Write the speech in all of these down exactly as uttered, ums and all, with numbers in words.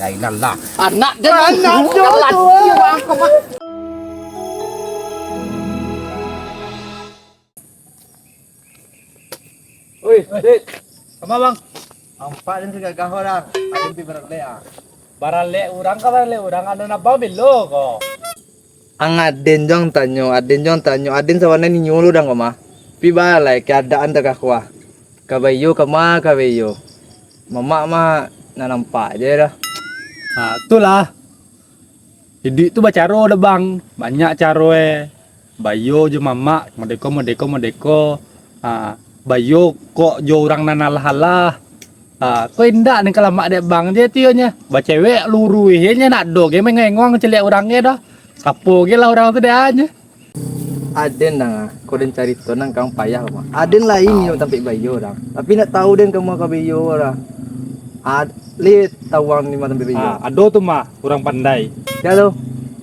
Lailah lah. Anak dia. Anak dia tu, eh. Oi, Dit. Kama, Bang? Nampak den sagagah urang. Aden pi baralek, ah. Baralek urang ka baralek urang, anu nabang belo ko. Ang aden jo ang tanyo, aden jo ang tanyo, aden sabananyo inyo lo dang ko mah. Pi baa lai keadaan takah ko ah. Ka baiyo kama ka baiyo. Mamak mah nan nampak je dah. Ha, tu lah. Iduik tu bacaro dah, Bang. Banyak caro, eh. Baiyo jo mamak, modeko, modeko, modeko. Ha, baiyo kok jo urang nan alah-alah. Ha, ko indak nih kalamak dek Bang je tu nyo. Bacewek luruih je nyo nak do ge mengengong caliak urang ge dah. Sapo ge lah urang tu dek nyo. Aden dang ah, ko den carito nan kang payah mah. Aden lain nyo tampek baiyo dang. Tapi nak tahu den kama ka baiyo dah. Ad-, le tawang ni mah tampek baiyo. Ah, ado tu mah urang pandai. Sia tu?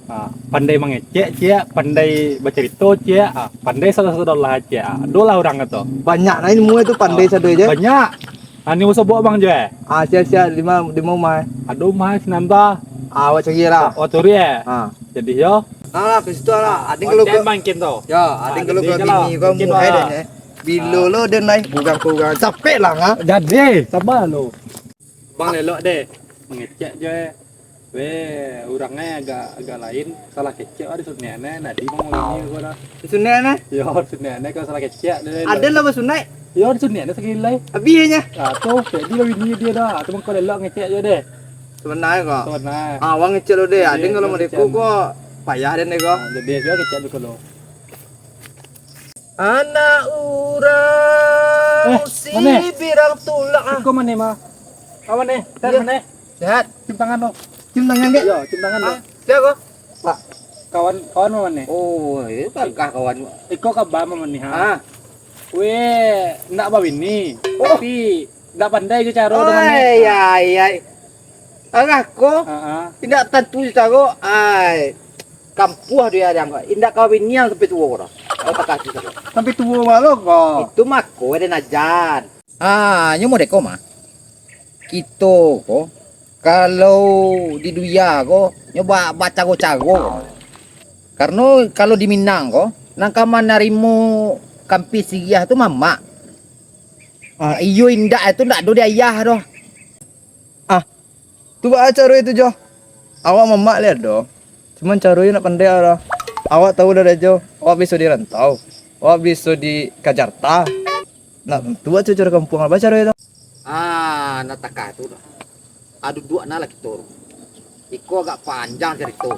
Ah, pandai mangecek ciek, pandai bacarito ciek, ah, pandai salah satu lah ciek. Ah, ado lah urang kato. Banyak lah ilmu tu pandai sado je. Banyak. Ah, ni musuh bawa bang je. Ah, siap-siap lima lima umah. Ado umah sinan ta. Ah, awak cari lah. Oh, curi eh? Ah. Jadi yo. Nah, lah, ke situ lah. Ading kalau ke bangkin tu. Ya, ading kalau ke bini kau mungkin muhai lah. Bilo lo den lai kurang-kurang. Capek lah ha. Jadi, sabar lo. Bang lelok deh. Mangecek je. Weh, urangnya agak agak lain. Salah kecek ada suntian eh. Nadi bang mau ini gua dah. Suntian eh? Yo, suntian eh kalau salah kecek deh. Ada lah sunai. Yo, ada suntian eh sekali lai. Habisnya. Ah, tu, jadi lah ini dia dah. Tu bang kau lelok ngecek je deh. Sebenarnya kok. Sebenarnya. Ah, wang ngecek lo deh. Ading kalau mereka kok payah deh kok. Jadi dia kecek dulu. Anak urang si birang tulak ah. Kau mana mah? Kau mana? Tan mana? Sehat. Cium tangan lo. Cium tangan dek. Yo, cium tangan lo. Siapa? Pak. Kawan kawan mana? Oh, itu kan kah kawan. Iko kabar mana ha? Ah. Weh, nak bawini. Oh. Tapi Ndak pandai jo caro doh mangecek. Ai, ai, ai. Arah ko, heeh, indak tantu jo caro, ai. Kampuah dia dang ko. Indak kawin nian sampai tuo ko doh. Kau takah tu sajo. Sampai tuo balo ko. Itu mako den ajan. Ah, nyo modeko mah. Kito ko, kalau di dunia ko, nyo ba-, bacaro-caro ko. Karano kalau di Minang ko, nan ka manarimo kampia siriah tu mamak. Ah, iyo indak, itu ndak ado di ayah doh. Ah, tu baa caro itu, Jo? Awak mamak liak doh. Cuman caro iyo nak pandai doh. Awak tahu dah, Jo. Awak biso di rantau. Awak biso di Kajarta. Nak tantu awak caro kampuang, baa caro itu? Ah, nak takah tu doh. Ah, duduak nah lah kito. Iko agak panjang carito.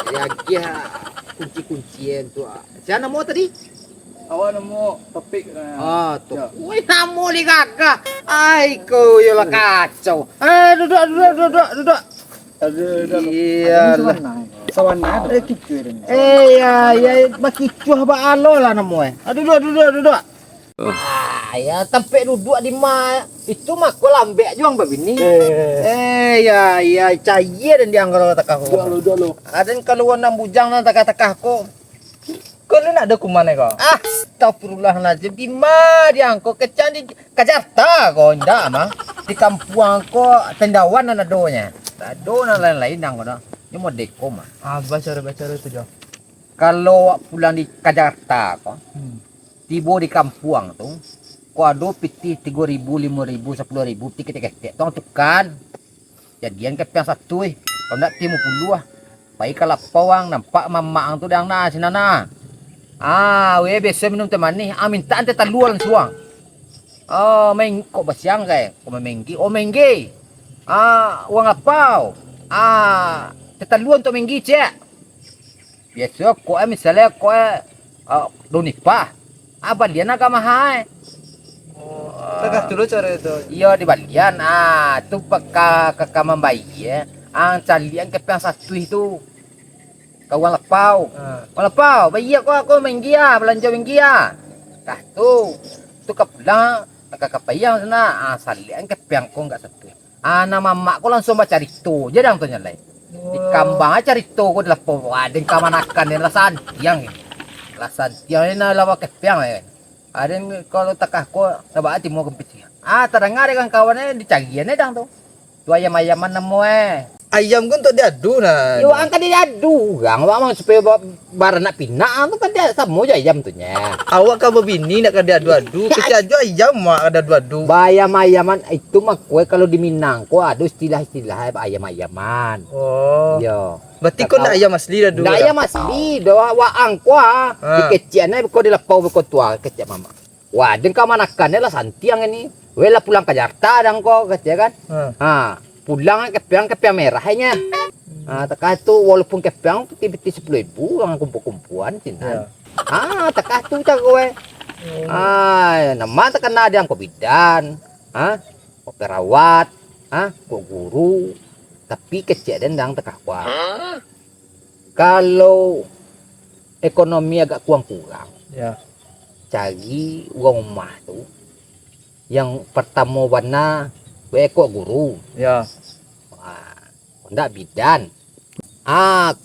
Diagiah kunci-kuncian tu. Sia namo tadi? Awak namo Topik. Ah, tu. Wih, namo ni gagah. Ai, ko yo lah kacau. Ah, duduk, duduk, duduk, duduk. Iyalah. Sawana. Eh, ya, ya, bakicuah ba alo lah namo eh. Ah, duduk, duduk, duduk. Ah, ya, tampek duduak di ma. Itu mako lambek juo babini. Eh, ya, ya, caia den diang kalau takah ko. Aden kalau nan bujang nan takah-takah ko. Ko lu nak dokumen ko? Astagfirullahalazim, di ma diang ko kecang di Kajarta ko indak mah. Di kampuang ko tendawan nan adonyo. Tak ado nan lain-lain dang ko dah. Nyo modeko mah. Ah, baca, baca tu jo. Kalau awak pulang di Kajarta ko, hmm. Tibo di kampuang tu, ko ado pitih tigo ribu, limo ribu, sapuluah ribu, pitih ketek-ketek tu, tukan. Jadian kepiang satuih, kalau ndak limo puluah. Pai ka lapau ang, nampak mamak ang tu dang nah, sinan nah. Ah, weh, biaso minum teh manih, ah, mintak ang teh talua langsuang. Oh, main, kok basiang kai, kok main menggi, oh, menggi. Ah, uang lapau. Ah, teh talua untuak menggi, cek. Biaso kok eh, misalnyo kok eh, ah, daun nipah. Ah, balian agak maha eh. Oh, takah tu lo caro itu. Iyo, dibalian. Ah, tu ka, ka, ka mambayia. Ah, caliak kepiang satuih tu. Ka uang lapau. Ah. Uang lapau, bayia ko aku manggia, balanjo manggia. Tah tu, tu ka pulang, ka, ka payah sana. Ah, saliak kepiang ko agak satuih. Anak mamak ko langsuang bacarito je dang tu nyalai. Di kambang aja carito ko di lapau. Wah, den kamanakan den lah santiang. Lah santiang ni nah lawa kepiang eh. Aden kalau takah ko, tabaa timo kempit. Ah, tadanga dek kawan-kawan eh, dicari eh dang tu. Tu ayam-ayaman namo eh. Ayam ko untuak diadu nah. Yo, ang kan diadu urang, awak mah supayo ba-, baranak pinak, ang tu kan dia samo jo ayam tu nya. Awak ka babini nak ka diadu-adu, kecek ajo ayam awak ka diadu-adu. Baayam-ayaman, itu mah kue kalau di Minang ko ado istilah-istilah ayam-ayaman. Oh. Iyo. Berarti ko ndak ayam asli diadu. Ndak ayam asli doh, waang ko ah. Ha. Dikecek anai ko di lapau ko tu ah, kecek mamak. Wah, den kamanakan lah santiang ni. Weh lah pulang ka Jakarta dang ko, kecek kan. Ha. Ha, pulang kepeang, kepeang merah nya. Ha, takah tu walaupun kepeang tu piti-piti sapuluah ribu urang kumpua-kumpuan sinan. Ya. Ha, takah tu caro eh. Oh. Ha, nama takana dang ko bidan. Ha, ko perawat. Ha, ko guru. Tapi kecek den dang takah kuah. Kalau ekonomi agak kurang-kurang, ya, cari urang rumah tu, yang partamo bana, baekok guru. Ya. Wah, ndak bidan. Ah,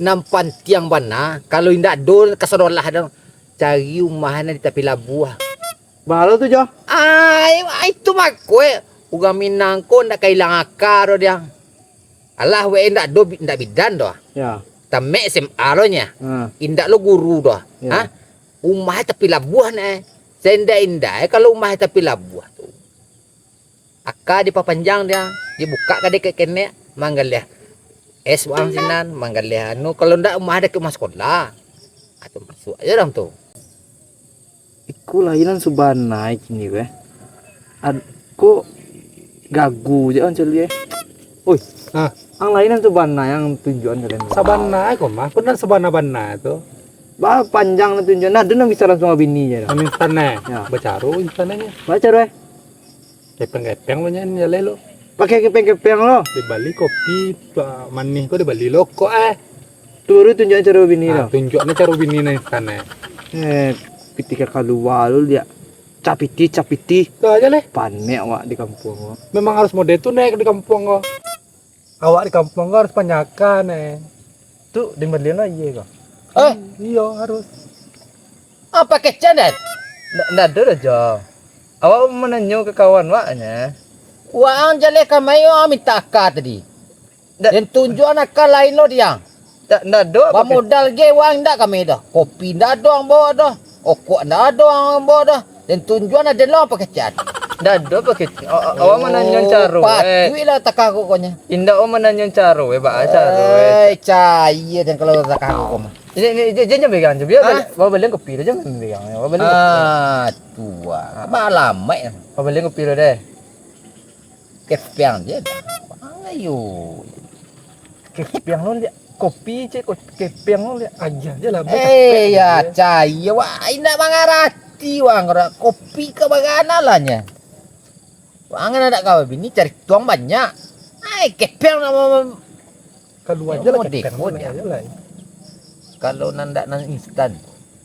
nan pantiang bana, kalau indak do kasadolah do, cari rumah nan di tapi labuah. Baa lo tu, Jo? Ai, ai tu mako, eh. Urang Minang ko ndak ka ilang aka do diang. Alah, weh, indak do, indak bidan doh. Ya. Tamek S M A lo nya. Ha. Indak lo guru doh. Ya. Ha? Umah tapi labuah ne. Saindak-indak, eh, kalau umah tapi labuah tu. Aka dipapanjang dia, dibuka ka dek kenek, manggaliah es waang sinan, manggaliah anu, kalau ndak umah dek umah sekolah. Atau masuk aja orang tu. Iko lai nan sabana kini ko, eh. Ad-, ko gagu je kan caliak, eh. Oi, ha. Ang lai nan sabana yang tunjuakan kalian. Sabana ko mah, ko nan sabana-bana tu. Ba panjang nan tunjuakan. Nah, ado nan bisa langsung babini je. Nan instan, eh. Ya. Bacaro instan aja. Bacaro, eh. Kepeng-kepeng lo nyan, jaleh lo. Pakai kepeng-kepeng lo. Dibali kopi, pa-, manih ko dibali lo kok, eh. Tu baru tunjuak caro bini lo. Tunjuak ni caro bini ni, kan, eh. Eh, ketika kalua lo, dia capiti, capiti. Tu aja leh. Panek awak di kampuang ko. Memang harus model tu, Nek, di kampuang ko. Awak di kampuang ko harus panjakan, eh. Tu, dimbalian lah, iya ko. Eh? Iyo, harus. Apa kecen, Den? Ndak, ndak ado doh, Jo. Awak mananyo ka kawan wak nyo. Waang jaleh kamai, waang mintak aka tadi. Ndak. Den tunjuakan aka lain lo diang. Ndak, ndak ado apa kecen. Bamodal ge waang indak kami doh. Kopi ndak ado ang bawa doh. Okok ndak ado ang bawa doh. Den tunjuakan aden lo apa kecen. Ndak ado apa kecen. A-, a-, awak mananyo caro, eh. Patuik lah takah kok konyo. Indak, awak mananyo caro, eh, baa caro, eh. Eh, cayia den kalau takah kok mah. Ini, ini, jan, jan pegang, jan. Biar baliak, bawa balian kopi tu, jan pegang. Bawa balian kopi. Ah, tua. Malamaik. Bawa balian kopi tu deh. Kepeang je dah. Ayo. Kepeang lo liak. Kopi cek, ko-, kepeang lo liak. Aja je lah. Eh, ya, cayia. Wah, indak mangarati, wang. Kopi ka bagana lah nya. Wang, anak ka babini cari tuang banyak. Ai, kepeang nak ma-, ma-, kalua je lah, kepeang aja lah. Kalau nan dak nan instan,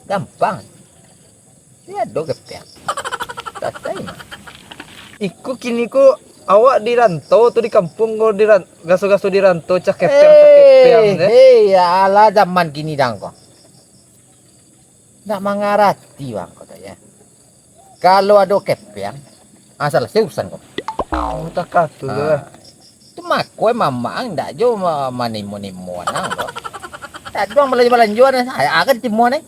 gampang. Tiado kepeang. Santai mah. Iko kini ko awak di rantau tu di kampuang ko di ran-, gaso-gaso di rantau cah kepeang, cah kepeang, eh. Hei, alah zaman kini dang ko. Ndak mangarati wang ko tu, ya. Kalau ado kepeang, ah, salasai urusan ko. Oh, takah tu lah. Tu mako mamak ang ndak jo ma-, manimo-nimo anang tu. Ndak doang balanjo-balanjo anang, akan timo anang.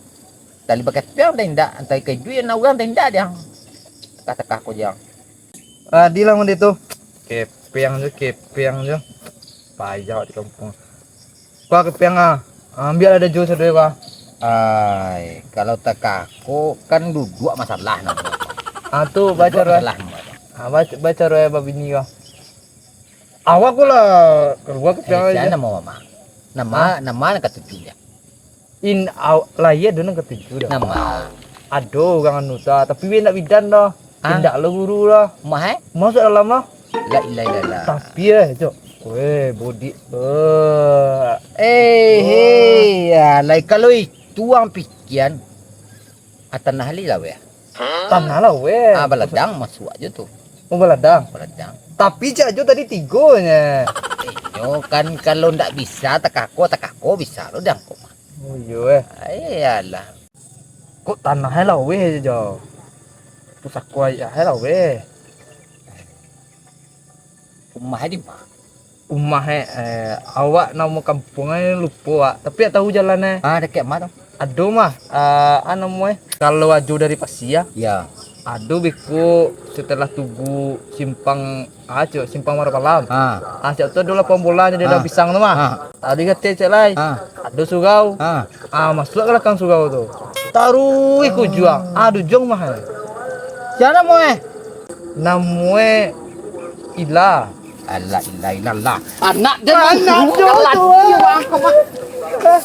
Tali bakepeang dah indak, antai ka iduik anak urang dah indak diang. Takah-takah ko jang. Ah, di lah mandi tu. Kepeang je, kepeang je. Payah di kampuang. Kuah kepeang ah. Ambiak lah daju sadoi kuah. Ai, kalau takah ko kan duduak masalah namo. Ah, tu baco roh. Masalah namo. Ah, baco, baco roh babini kuah. Awak ko lah kalua kepeang aja. Nama mama? Nama, nama nak katuju ya? In, aw, lahia ado nan katuju dah. Nama? Ado urang anu ta, tapi weh indak bidan dah. Ah. Indak lo guru dah. Mah, eh? Masuk dalam lah. La ilaha illallah. Tapi, eh, cok. Weh, bodik. Eh. Eh, hei, ya, lai kalau itu ang pikian, ah, tanah li lah, weh. Tanah lah, weh. Ah, baladang masuk aja tu. Oh, baladang. Baladang. Tapi cak jo tadi tigo nya. Inyo kan kalau ndak bisa takako, takako bisa lo diangkok mah. Oh, iyo, eh. Iyalah. Kok tanah ai laweh jo? Pusako ayah ai laweh. Rumah di ma? Rumah eh, eh awak namo kampuang eh lupo wak. Tapi wak tahu jalan eh. Ah, dakek ma tu? Ado mah, ah, ah, namo eh. Kalau ajo dari Pasia, Ya. Ado beko setelah Tugu simpang ah cok simpang Marapalam. Ah. Ah cok tu ado lapangan bola jadi Ah. Daun Pisang tu mah. Ah. Tadi kata cek lai. Ah. Ado surau. Ah. Ah masuk ke belakang surau tu. Taruh ke ujuang. Ah ado ujuang mah. Siapa namo eh? Namo eh Ila. Alah, ilah, ilah, lah. Anak dia Anak dia Alah, tu, dia ah. Bang, kau mah.